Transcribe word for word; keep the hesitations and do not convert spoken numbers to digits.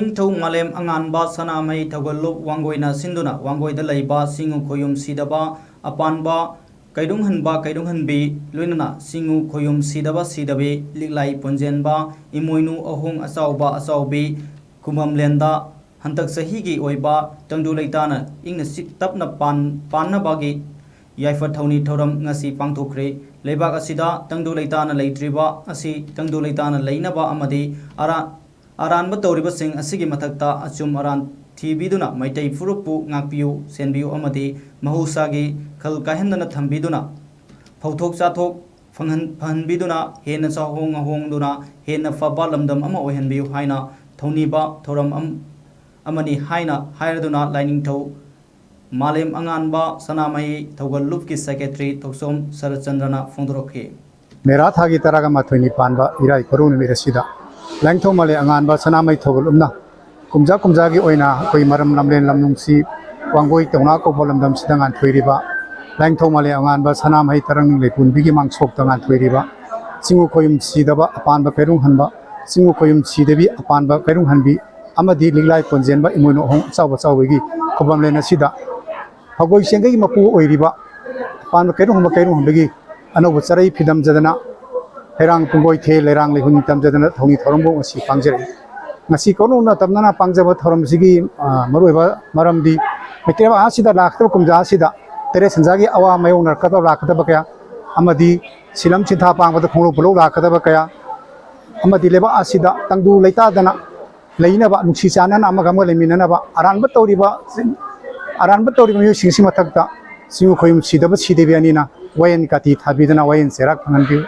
ꯅꯤꯡꯊꯧ ꯃꯥꯂꯦꯝ ꯑꯉꯥꯟꯕ ꯁꯅꯥꯃꯍꯤ ꯊꯧꯒꯜꯂꯨꯞ ꯋꯥꯡꯒꯣꯏꯅ ꯁꯤꯟꯗꯨꯅ ꯋꯥꯡꯒꯣꯏꯗ ꯂꯩꯕ ꯆꯤꯡꯉꯨ ꯈꯣꯌꯨꯝ ꯁꯤꯗꯕ ꯑꯄꯥꯟꯕ ꯀꯩꯔꯨꯡꯍꯟꯕ ꯀꯩꯔꯨꯡꯍꯟꯕꯤ ꯂꯣꯏꯅꯅ ꯆꯤꯡꯉꯨ ꯈꯣꯌꯨꯝ ꯁꯤꯗꯕ ꯁꯤꯗꯕꯤ ꯂꯤꯛꯂꯥꯏ ꯄꯨꯟꯖꯦꯟꯕ ꯏꯃꯣꯏꯅꯨ ꯑꯍꯣꯡ ꯑꯆꯥꯎꯕ ꯑꯆꯥꯎꯕꯤ ꯈꯨꯕꯝꯂꯦꯟꯗ ꯍꯟꯗꯛ ꯆꯍꯤꯒꯤ ꯑꯣꯏꯕ ꯇꯪꯗꯨ ꯂꯩꯇꯥꯅ ꯏꯪꯅ ꯆꯤꯛ ꯇꯞꯅ ꯄꯥꯟ-, ꯄꯥꯟꯅꯕꯒꯤ ꯌꯥꯏꯐ ꯊꯧꯅꯤ ꯊꯧꯔꯝ ꯉꯁꯤ ꯄꯥꯡꯊꯣꯛꯈ꯭ꯔꯦ꯫ ꯂꯩꯕꯥꯛ ꯑꯁꯤꯗ ꯇꯪꯗꯨ ꯂꯩꯇꯥꯅ ꯂꯩꯇ꯭ꯔꯤꯕ ꯑꯁꯤ ꯇꯪꯗꯨ ꯂꯩꯇꯥꯅ ꯂꯩꯅꯕ ꯑꯃꯗꯤ ꯑꯔꯥ-, ꯑꯔꯥꯟꯕ ꯇꯧꯔꯤꯕꯁꯤꯡ ꯑꯁꯤꯒꯤ ꯃꯊꯛꯇ ꯑꯆꯨꯝ ꯑꯔꯥꯟ ꯊꯤꯕꯤꯗꯨꯅ ꯃꯩꯇꯩ ꯐꯨꯔꯨꯞꯄꯨ ꯉꯥꯛꯄꯤꯌꯨ, ꯁꯦꯟꯕꯤꯌꯨ ꯑꯃꯗꯤ ꯃꯍꯧꯁꯥꯒꯤ ꯈꯜ ꯀꯥꯏꯍꯟꯗꯅ ꯊꯝꯕꯤꯗꯨꯅ ꯐꯧꯊꯣꯛ ꯆꯥꯊꯣꯛ ꯐꯪꯍꯟ-, ꯐꯍꯟꯕꯤꯗꯨꯅ ꯍꯦꯟꯅ ꯆꯥꯎꯍꯣꯡ ꯉꯥꯍꯣꯡꯗꯨꯅ ꯍꯦꯟꯅ ꯐꯕ ꯂꯝꯗꯝ ꯑꯃ ꯑꯣꯏꯍꯟꯕꯤꯌꯨ ꯍꯥꯏꯅ ꯊꯧꯅꯤꯕ ꯊꯧꯔꯝ ꯑꯝ-, ꯑꯃꯅꯤ ꯍꯥꯏꯅ ꯍꯥꯏꯔꯗꯨꯅ ꯂꯥꯏꯅꯤꯡꯊꯧ ꯃꯥꯂꯦꯝ ꯑꯉꯥꯟꯕ ꯁꯅꯥꯃꯍꯤ ꯊꯧꯒꯜ ꯂꯨꯞꯀꯤ ꯁꯦꯀ꯭ꯔꯦꯇꯔꯤ ꯊꯣꯛꯆꯣꯝ ꯁꯔꯠꯆꯟꯗ꯭ꯔꯅ ꯐꯣꯡꯗꯣꯔꯛꯈꯤ꯫ ꯃꯦꯔꯥ ꯊꯥꯒꯤ ꯇꯔꯥꯒ ꯃꯥꯊꯣꯏꯅꯤ ꯄꯥꯟꯕ ꯏꯔꯥꯏ ꯄꯣꯔꯧ ꯅꯨꯃꯤꯠ ꯑꯁꯤꯗ ꯂꯥꯏꯅꯤꯡꯊꯧ ꯃꯥꯂꯦꯝ ꯑꯉꯥꯟꯕ ꯁꯅꯥꯃꯍꯤ ꯊꯧꯒꯜ ꯂꯨꯞꯅ ꯀꯨꯝꯖꯥ ꯀꯨꯝꯖꯥꯒꯤ ꯑꯣꯏꯅ ꯑꯩꯈꯣꯏ ꯃꯔꯝ ꯂꯝꯂꯦꯟ ꯂꯝꯂꯨꯡꯁꯤ ꯋꯥꯡꯒꯣꯏ ꯇꯧꯅꯥ ꯀꯧꯕ ꯂꯝꯗꯝꯁꯤꯗ ꯉꯥꯟꯊꯣꯏꯔꯤꯕ ꯂꯥꯏꯅꯤꯡꯊꯧ ꯃꯥꯂꯦꯝ ꯑꯉꯥꯟꯕ ꯁꯅꯥꯃꯍꯤ ꯇꯔꯪ ꯂꯩꯄꯨꯟꯕꯤꯒꯤ ꯃꯥꯡꯁꯣꯛꯇ ꯉꯥꯟꯊꯣꯏꯔꯤꯕ ꯆꯤꯡꯉꯨ ꯈꯣꯌꯨꯝ ꯁꯤꯗꯕ ꯑꯄꯥꯟꯕ ꯀꯩꯔꯨꯡ ꯍꯟꯕ, ꯆꯤꯡꯉꯨ ꯈꯣꯌꯨꯝ ꯁꯤꯗꯕꯤ ꯑꯄꯥꯟꯕ ꯀꯩꯔꯨꯡ ꯍꯟꯕꯤ ꯑꯃꯗꯤ ꯂꯤꯛꯂꯥꯏ ꯀꯣꯟꯖꯦꯟꯕ ꯏꯃꯣꯏꯅꯨ ꯑꯍꯣꯡ ꯑꯆꯥꯎꯕ ꯑꯆꯥꯎꯕꯒꯤ ꯈꯨꯕꯝꯂꯦꯟ ꯑꯁꯤꯗ ꯐꯧꯒꯣꯏ ꯆꯦꯡꯒꯩ ꯃꯄꯨ ꯑꯣꯏꯔꯤꯕ ꯑꯄꯥꯟꯕ ꯀꯩꯔꯨꯡ ꯍꯟꯕ ꯀꯩꯔꯨꯡ ꯍꯟꯕꯒꯤ ꯑꯅꯧꯕ ꯆꯔꯩ ꯐꯤꯗꯝꯖꯗꯅ ꯍꯩꯔꯥꯡ ꯄꯨꯡꯒꯣꯏ ꯊꯦ ꯂꯩꯔꯥꯡ ꯂꯩꯍꯨꯟ ꯇꯝꯖꯗꯅ ꯊꯧꯅꯤ ꯊꯧꯔꯝꯕꯨ ꯉꯁꯤ ꯄꯥꯡꯖꯔꯛꯏ꯫ ꯉꯁꯤ ꯀꯣꯅꯨꯡ ꯇꯝꯅꯅ ꯄꯥꯡꯖꯕ ꯊꯧꯔꯝꯁꯤꯒꯤ, ꯑ, ꯃꯔꯨꯑꯣꯏꯕ ꯃꯔꯝꯗꯤ ꯃꯩꯇꯩ ꯂꯩꯕꯥꯛ ꯑꯁꯤꯗ ꯂꯥꯛꯀꯗꯕ ꯀꯨꯝꯖꯥ ꯑꯁꯤꯗ ꯇꯔꯦꯠ ꯁꯟꯖꯥꯒꯤ ꯑꯋꯥ ꯃꯥꯌꯣꯛꯅꯔꯛꯀꯗꯕ ꯂꯥꯛꯀꯗꯕ ꯀꯌꯥ ꯑꯃꯗꯤ ꯁꯤꯂꯝ ꯁꯤꯟꯊꯥ ꯄꯥꯡꯕꯗ ꯈꯣꯡꯂꯣꯞ ꯄꯨꯂꯧ ꯂꯥꯛꯀꯗꯕ ꯀꯌꯥ ꯑꯃꯗꯤ ꯂꯩꯕꯥꯛ ꯑꯁꯤꯗ ꯇꯪꯗꯨ ꯂꯩꯇꯥꯗꯅ ꯂꯩꯅꯕ, ꯅꯨꯡꯁꯤ ꯆꯥꯟꯅꯅ ꯑꯃꯒ ꯑꯃꯒ ꯂꯩꯃꯤꯟꯅꯅꯕ, ꯑꯔꯥꯟꯕ ꯇꯧꯔꯤꯕ, ꯑꯔꯥꯟꯕ ꯇꯧꯔꯤꯕ ꯃꯤꯑꯣꯏꯁꯤꯡꯁꯤ ꯃꯊꯛꯇ ꯆꯤꯡꯉꯨ ꯈꯣꯌꯨꯝ ꯁꯤꯗꯕ ꯁꯤꯗꯕꯤ ꯑꯅꯤꯅ ꯋꯥꯌꯦꯟ ꯀꯥꯇꯤ ꯊꯥꯕꯤꯗꯅ ꯋꯥꯌꯦꯟ ꯆꯩꯔꯥꯛ ꯐꯪꯍꯟꯕꯤꯌꯨ꯫